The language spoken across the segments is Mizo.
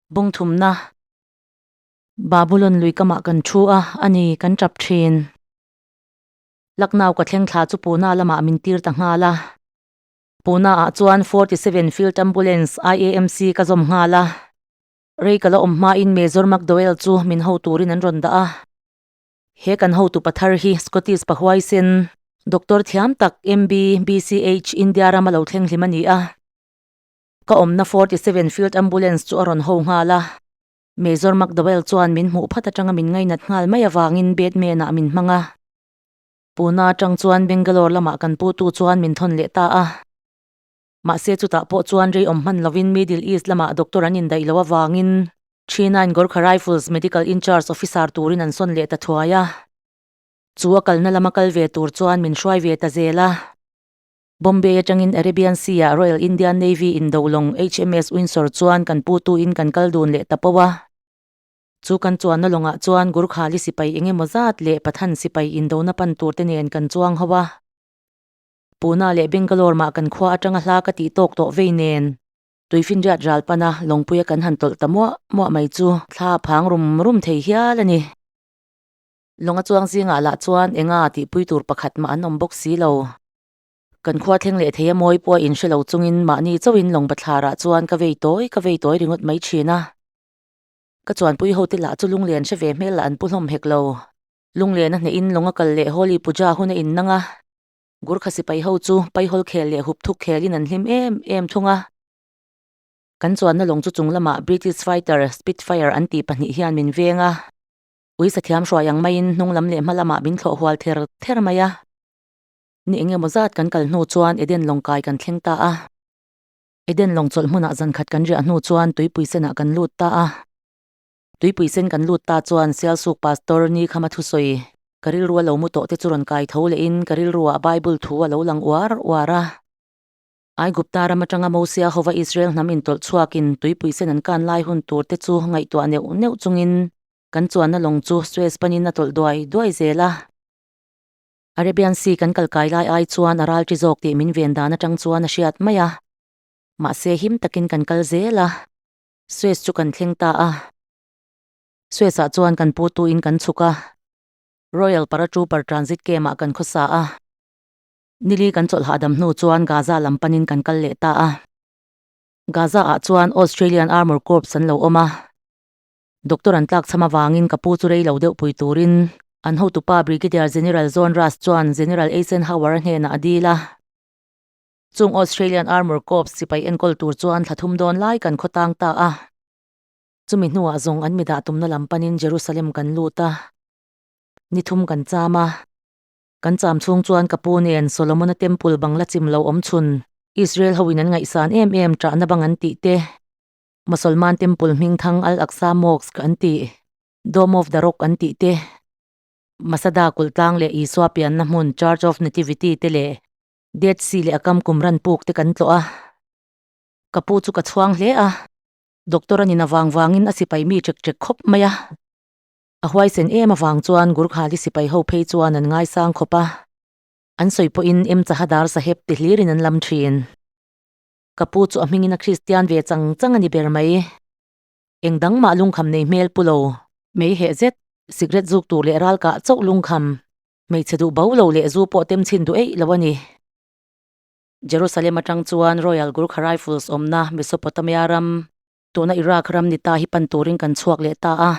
Bungthumna Babulon lui kamah kan thu a, a ni, kan tap thin. Lucknow ka thleng thla chu Pune lamah min tir ta nghal a. Pune ah chuan 47 Field Ambulance IAMC ka zawm nghal a. Rei ka la awm hmain Major McDowell chu min ho turin an rawn dah a. He kan hotu pathar hi Scottish pahuaisen, Doctor thiam tak MB, BCH, India rama lo thleng hlim a ni a. Ka awmna 47 Field Ambulance chu a rawn ho nghal a. Major McDowell chuan min hmuh phat atanga min ngainat nghal mai avangin Batman-ah min hmang a. Pune atang chuan Bangalore lamah kan putu chuan min thawn leh ta a. Mahse chutah pawh chuan rei awm hman lovin Middle East lamah doctor an indaih loh avangin Chinain Gorkha Rifles Medical In-Charge Officer turin an sawn leh ta thuai a. Chu a kalna lama kal ve tur chuan min hruai ve ta zel a. Bombay atangin Arabian Sea-ah Royal Indian Navy indo lawng HMS Windsor chuan kan putuin kan kal dun leh ta poh a. Chu kan chuanna lawngah chuan Gurkhali sipai engemaw zat leh Pathan sipai indona pan turte nen kan chuang ho a. Pune leh Bangalore mah kan khua atanga hla ka tih tawk tawh vei nen, tuifinriat ral pana lawngpuia kan han tawlh ta muah muah mai chu thla a phang rum rum thei hial a ni. Lawng a chuang zingah lah chuan enga tihpui tur pakhat mah an awm bawk si lo. Kan khua thleng leh thei a mawi pawh a inhre lo chungin mahni chauhin lawng bathlarah chuan ka vei tawi ka vei tawi ringawt mai thin a. Ka chuanpui hote lah chu lunglen hre ve hmel lah an pu hlawm hek lo. Lunglen a hnehin lawng a kal leh Holi Puja hun a innang a. Gurkha sipai ho chu Paihawl khel leh hup thuk khelin an hlim em em thung a. Kan chuanna lawng chu chung lamah British fighter Spitfire an tih pahnih hian min veng a. Ui sathiam hruai ang maiin hnung lam leh hma lamah min thlawh hual ther ther mai a. Ni eng emaw zat kan kal hnu chuan Eden lawng kai kan thleng ta a. Eden lawng chawlh hmunah zan khat kan riah hnu chuan tuipui senah kan lut ta a. Tuipui sen kan lut ta chuan Sialsuk Pastor ni khama thusawi ka rilru a lo mu tawh te chu rawn kai tho lehin ka rilruah Bible thu a lo lang uar uar a. Aigupta ram atanga Mosia hova Israel hnam intawlh chhuakin tuipui sen an kan lai hun tur te chu ngaihtuah neuh neuh chungin kan chuanna lawng chu Suez panin a tawlh duai duai zel a. Arabian Sea kan kal kai lai ai chuan a ral ṭi zawk tih min ven dan atang chuan a hriat mai a. Mahse him takin kan kal zel a. Suez chu kan thleng ta a. Suez-ah chuan kan pu tuin kan chhuk a. Royal Paratrooper Transit Camp-ah kan khawsa a. Nili kan chawlh hahdam hnu chuan Gaza lam panin kan kal leh ta a. Gaza-ah chuan Australian Armour Corps an lo awm a. Doctor an tlak chham avangin ka pu chu rei lo deuh pui turin an hotupa Brigadier General John Russ chuan General Eisenhower-a hnenah a dil a. Chung Australian Armour Corps sipai enkawl tur chuan thla thum dawn lai kan khaw tang ta a. Chumi hnuah zawng an mi dah tumna lam panin Jerusalem kan lut a. Ni thum kan cham a. Kan cham chhung chuan ka pu nen Solomona Temple bangla chim lo awm chhun Israel hoin an ngaihsan em em ṭahna bang an tih te, Mosolman Temple hming thang Al-Aqsa Mosque an tih, Dome of the Rock an tih te, Masada kulh tlang leh Isua pianna hmun Church of Nativity te leh Dead Sea leh a kam kum ran puk te kan tlawh a. Ka pu chu ka chhuang hle a, doctor a nin avang vangin a sipai mi ṭek ṭek khawp mai a. A huaisen em avang chuan Gurkhali sipai ho phei chuan an ngaisang khawp a, an sawi pawhin M Chahadar Saheb ti hlirin an lam ṭhin. Ka pu chu a hmingin a Kristian ve chang chang a ni ber mai. Eng dang mah lungkham nei hmel pu lo. Mei heh zet, sikret zuk tur leh ral kah chauh lungkham. Hmeichhe duh bo lo leh zu pawh tem chhin duh eih lo a ni. Jerusalem atang chuan Royal Gurkha Rifles awmna Mesopotamia ram, tuna Iraq ram ni ta hi pan turin kan chhuak leh ta a.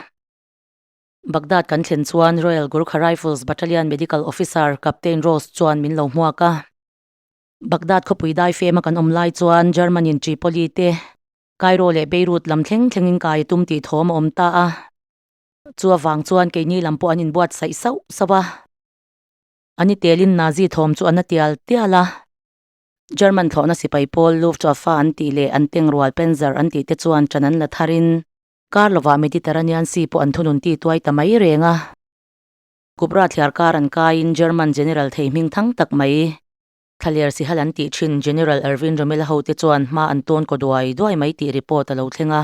Baghdad kan thlen chuan Royal Gurkha Rifles Battalion Medical Officer Captain Ross chuan min lo hmuak a. Baghdad khawpui daifema kan awm lai chuan German in Tripoli te, Cairo leh Beirut lam thleng thlengin kai a tum tih thawm a awm ta a. Chu avang chuan keini lam pawh an inbuatsaih sauh sauh a. Ani telin Nazi thawm chu a na tial tial a. German thlawhna sipai pawl Luftwaffe an tih leh an tengrual Panzer an tih te chuan ṭan an la tharin kar lovah Mediterranean Sea pawh an thunun ti tuai ta mai reng a. Kubra thliar kar an kaiin German General thei hming thang tak mai Thlaler Sihal an tih ṭhin General Erwin Rommel hote chuan hma an tawn kaw duai duai mai tih report a lo thleng a.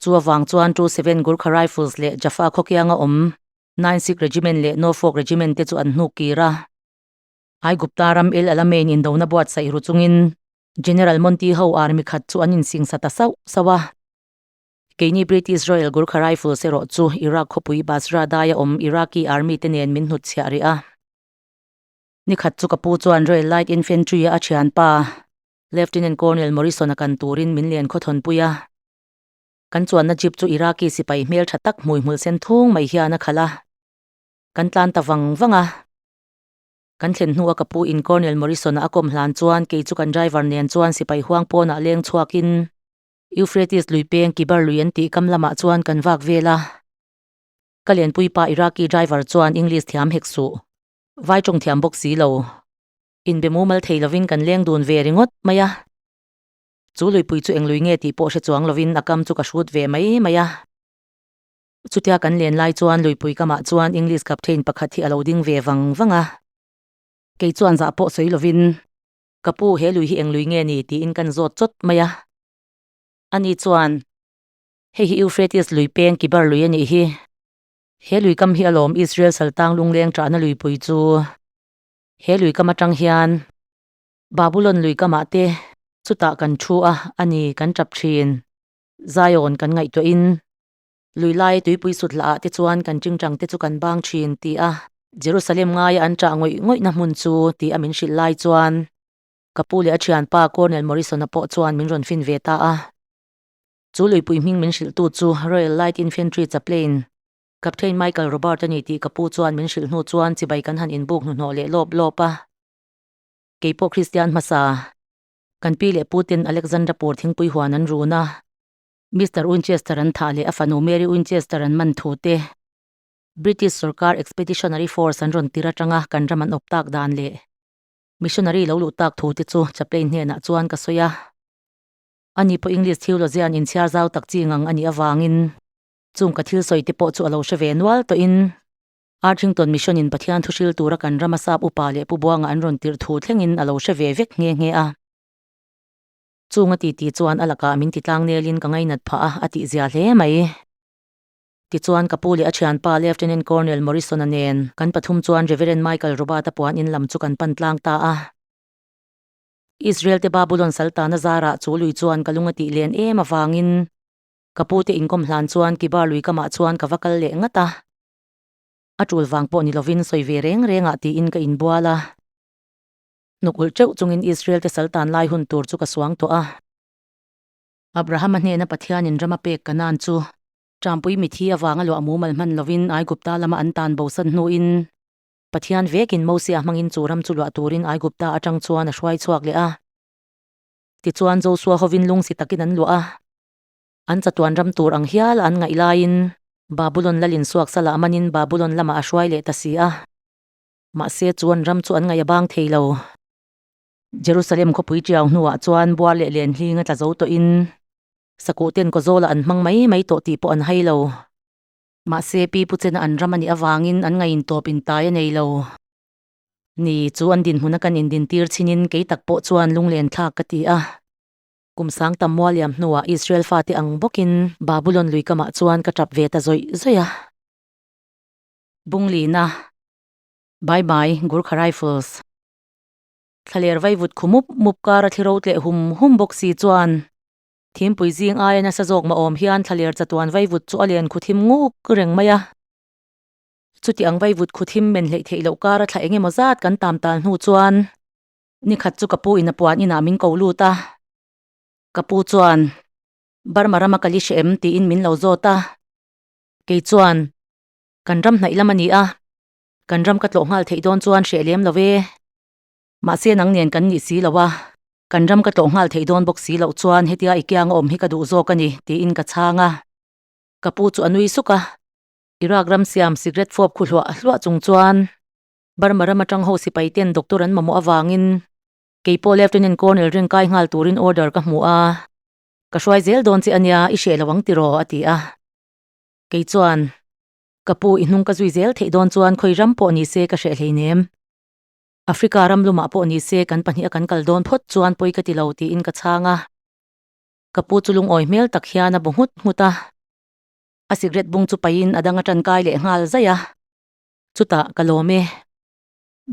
Chu avang chuan 27 Gurkha Rifles leh Jaffa khawkianga awm 9 Sikh Regiment leh Norfolk Regiment te chu an hnuk kir a. Aigupta ram El Alamein indona buatsaih ru chungin General Monty ho army khat chu an insingsa ta sauh sauh a. Keini British Royal Gurkha Rifles erawh chu Iraq khawpui Basra daia awm Iraqi Army te nen min hnutchhiah rih a. Nikhat chu ka pu chuan Royal Light Infantry-a a thianpa Lieutenant Colonel Morrison-a kan turin min len khawthawnpui a. Kan chuanna jeep chu Iraqi sipai hmel tha tak hmui hmul sen thung mai hian a khalh a. Kan tlan ta vang vang a. Kan thlen hnua ka pu in Colonel Morrison-a a kawm hlan chuan kei chu kan driver nen chuan sipai huang pawnah leng chhuakin Euphrates lui peng Kibar lui an tih kam lamah chuan kan vak vel a. Ka lenpui pa Iraqi driver chuan English thiam hek suh. Vai tawng thiam bawk si lo. Inbe mumal thei lovin kan leng dun ve ringawt mai a. Chu luipui chu eng lui nge tih pawh hre chuang lovin a kam chu ka hrut ve mai mai a. Chutia kan len lai chuan luipui kamah chuan English captain pakhat hi a lo ding ve vang vang a. Kei chuan zah pawh sawi lovin, Ka pu, he lui hi eng lui nge ni? tiin kan zawt chawt mai a. Ani chuan, Hei hi Euphrates lui peng Kibar lui a nih hi. He lui kam hi alawm Israel saltang lungleng ṭahna luipui chu. He lui kam aṭang hian Babulon lui kamah te chutah kan ṭhu a, a ni, kan ṭap ṭhin. Zion kan ngaihtuahin lui lai tuipui sut hlahah te chuan kan ṭingṭang te chu kan bang ṭhin ti a, Jerusalem ngaia an ṭah ngawih ngawihna hmun chu ti a min hrilh lai chuan ka pu leh a ṭhianpa Colonel Morrison-a pawh chuan min rawn fin ve ta a. Chu luipui hming min hrilhtu chu Royal Light Infantry Chaplain, Captain Michael Robert a ni tih ka pu chuan min hrilh hnu chuan chibai kan han inbuk hnuhnawh leh lawp lawp a. Kei pawh Kristian hmasa, kan pi leh pu ten Alexandra Pur thingpui huan an run a, Mister Winchester an thah leh a fanu Mary Winchester an man thu te, British sorkar Expeditionary Force an rawn tir atanga kan ram an awp tak dan leh Missionary lo luh tak thu te chu Chaplain hnenah chuan ka sawi a. Ani pawh English theology an inchhiar zau tak chi ngang a nih avangin chung ka thil sawi te pawh chu a lo hre ve nual tawhin Arthington Mission in Pathian thu hril tura kan rama sap upa leh Pu Buanga an rawn tirh thu thlengin a lo hre ve vek nghe nghe a. Chung a titi chuan a lakah min ti tlang nelin ka ngainat phah a, a tihzia hle mai. Tichuan ka pu leh a thianpa Lieutenant Colonel Morrison-a nen kan pathum chuan Reverend Michael Robert-a puan in lam chu kan pan tlang ta a. Israel te Babulon saltana zarah chu lui chuan ka lung a tih len em avangin ka pu te inkawm hlan chuan Kibar lui kamah chuan ka va kal leh ngat a. A tul vang pawh ni lovin sawi ve reng rengah tiin ka inbual a. Hnuk ulh teuh chungin Israel te saltan lai hun tur chu ka suang tawh a. Abrahama hnena Pathianin ram a pek Kanaan chu Ṭampui mithi avanga luah mumal hman lovin Aigupta lama an tan bosan hnuin Pathian vekin Mosia hmangin chu ram chu luah turin Aigupta atang chuan a hruai chhuak leh a. Tichuan Josua hovin lungsi takin an luah a. An chatuan ram tur ang hial an ngaih laiin Babulon lalin suak salah manin Babulon lamah a hruai leh ta si a. Mahse chuan ram chu an ngaih a bang thei lo. Jerusalem khawpui ṭiau hnuah chuan buar leh len hling a tla zo tawhin sakuh ten kawzawlah an hmang mai mai tawh tih pawh an hai lo. Mahse, Pi Pu Chena an ram a nih avangin an ngaih intawp intai a nei lo. Ni, chu an dinhmuna kan indintir chinin kei tak pawh chuan lunglen thlak ka ti a. Kum sang tam mual liam hnuah Israel fate ang bawkin Babulon lui kamah chuan ka tap ve ta zawih zawih a. Bunglina, Bye bye, Gurkha Rifles. Thlaler vaivut khu mup mup kar a thli ro tleh hum hum bawk si chuan Thimpui zing aia nasa zawk mah awm hian thlaler chatuan vaivut chu a len khu thim nguk reng mai a. Chuti ang vaivut khu thim men hleih theih loh kar a thla eng emaw zat kan tam tal hnu chuan nikhat chu ka pu in a puan inah min ko lut a. Ka pu chuan, Burma rama kal i hre em? tiin min lo zawt a. Kei chuan, Kan ram hnaih lam a ni a, kan ram ka tlawh nghal theih dawn chuan hreh lem lo e. Mahse nang nen kan nih si lo a, kan ram ka tlawh nghal theih dawn bawk si loh chuan hetia i kianga awm hi ka duh zawk a ni, tiin ka chhang a. Ka pu chu a nui suk a, Iraq ram siam cigarette fawp khu hluah hluah chung chuan Burma ram atang ho sipai ten doctor an mamawh avangin kei pawh Lieutenant Colonel ring kai nghal turin order ka hmu a, ka hruai zel dawn che ania, i hreh lo ang tiraw, a ti a. Kei chuan, Ka pu, i hnung ka zui zel theih dawn chuan khawi ram pawh ni se ka hreh hleinem. Africa ram lumah pawh ni se kan pahnih a kan kal dawn phawt chuan pawi ka ti lo tiin ka chhang a. Ka pu chu lungawi hmel tak hian a bu nghut nghut a. A cigarette bung chu paihin a dang a tankai leh nghal zaih a. Chutah ka lawm e.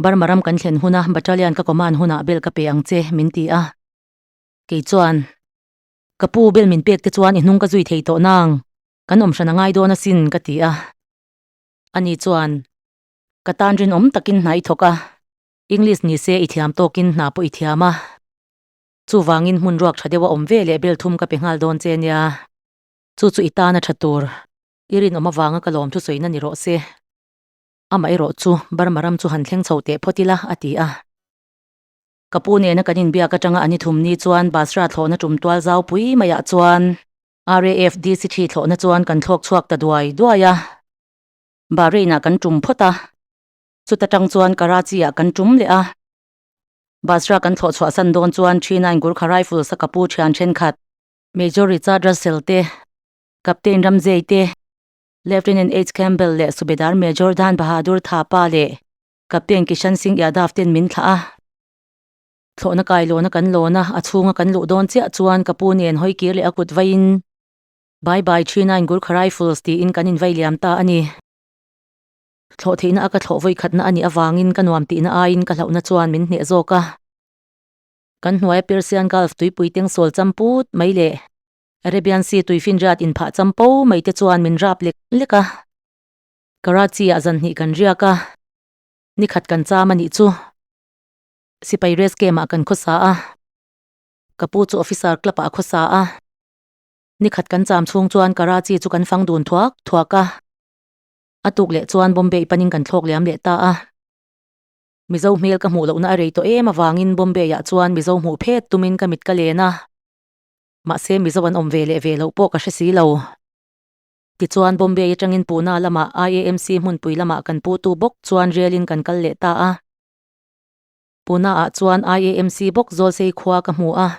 Burma ram kan thlen huna battalion ka command hunah bel ka pe ang che min ti a. Kei chuan. Ka pu bel min pek te chuan i hnung ka zui thei tawh nang, kan awm hran a ngai dawn asin ka ti a. Ani chuan, Ka tan rinawm takin hna i thawk a, English ni se i thiam tawkin hna pawh i thiam a. Chuvangin hmun ruak tha deuh a awm ve leh bel thum ka pe nghal dawn che nia. Chu chu i tan a tha tur. I rinawm avanga ka lawm thusawi na ni rawh se. Amah erawh chu Burma ram chu han thleng chho teh phawt ila a ti a. Ka pu nena kan inbiak atanga an i thum ni chuan Basra thlawhna tum tual zau pui maiah chuan RAF DC thi thlawhna chuan kan thlawk chhuak ta duai duai a. Bahrain ah kan tum phawt a, chuta tang chuan Karachi ah kan tum leh a. Basra kan thlawh chhuah san dawn chuan 39 Gurkha Rifles a ka pu thian thenkhat, Major Richard Russell te, Captain Ramsay te, Lieutenant H Campbell leh Subedar Major Dhan Bahadur Thapa leh Captain Kishan Singh Yadav ten min thlah a. Thlawhna kai lawna kan lawn a, a chhunga kan luh dawn chiah chuan ka pu nen hawi kir leh a kut vaiin Bye bye 39 Gurkha Rifles tiin kan invai liam ta a ni. Thlawh theihna a ka thlawh vawi khatna a nih avangin ka nuam tihna aiin ka hlauhna chuan min hneh zawk a. Kan hnuaia Persian Gulf tuipui tengsawl champut mai leh Arabian Sea tuifinriat inphah champo mai te chuan min rap lek lek a. Karachi ah zan hnih kan riak a, nikhat kan cham a nih chu. Sipai rest camp ah kan khawsa a, ka pu chu officer club ah a khawsa a. Nikhat kan cham chhung chuan Karachi chu kan fang dun thuak thuak a, a tuk leh chuan Bombay panin kan thlawk liam leh ta a. Mizo hmel ka hmuh lohna a rei tawh em avangin Bombay ah chuan Mizo hmuh phet tumin ka mit ka len a, mahse Mizo an awm ve leh ve loh pawh ka hre si lo. Tichuan Bombay atangin Pune lamah IAMC hmunpui lamah kan putu bawk chuan relin kan kal leh ta a. Pune ah chuan IAMC bawk Zawlsei khua ka hmu a.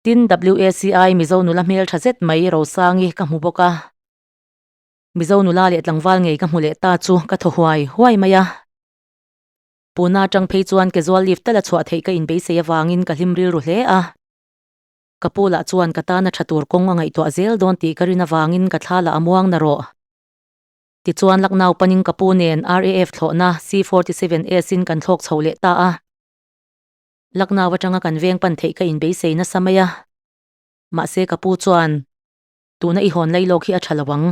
Tin WACI Mizo nula hmel tha zet mai Rosangi ka hmu bawk a. Mizo nula leh tlangval ngei ka hmu leh ta chu ka thaw huai huai mai a. Pune atang phei chuan casual leave tal a chhuah theih ka inbeisei avangin ka hlim rilru hle a. Ka pu lah chuan ka tana tha tur kawng a ngaihtuah zel dawn tih ka rin avangin ka thla lah a muang na rawh. Tichuan Lucknow panin ka pu nen RAF thlawhna C-47S in kan thlawk chho leh ta a. Lucknow atanga kan veng pan theih ka inbeisei nasa mai a. Mahse ka pu chuan, Tuna i hawn lai lawk hi a tha lo ang.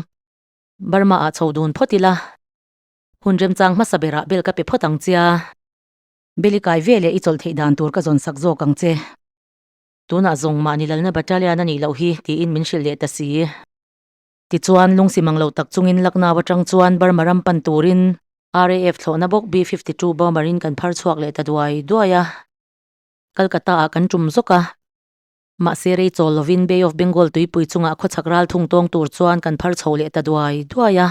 Burma ah chho dun phawt ila. Hun remchang hmasa berah bel ka pe phawt ang chia. Beli kai veleh i chawlh theih dan tur ka zawn sak zawk ang che. Tunah zawng mahni lalna battalion a nih loh hi tiin min hrilh leh ta si. Tichuan, lungsi mang lo tak chungin Lucknow atang chuan Burma ram pan turin RAF thlawhna bawk B-52 bomber in kan phar chhuak leh ta duai duai a. Kolkata ah kan tum zawk a. Mahse rei chawl lovin Bay of Bengal tuipui chungah khawchhak ral thung tawng tur chuan kan phar chho leh ta duai duai a.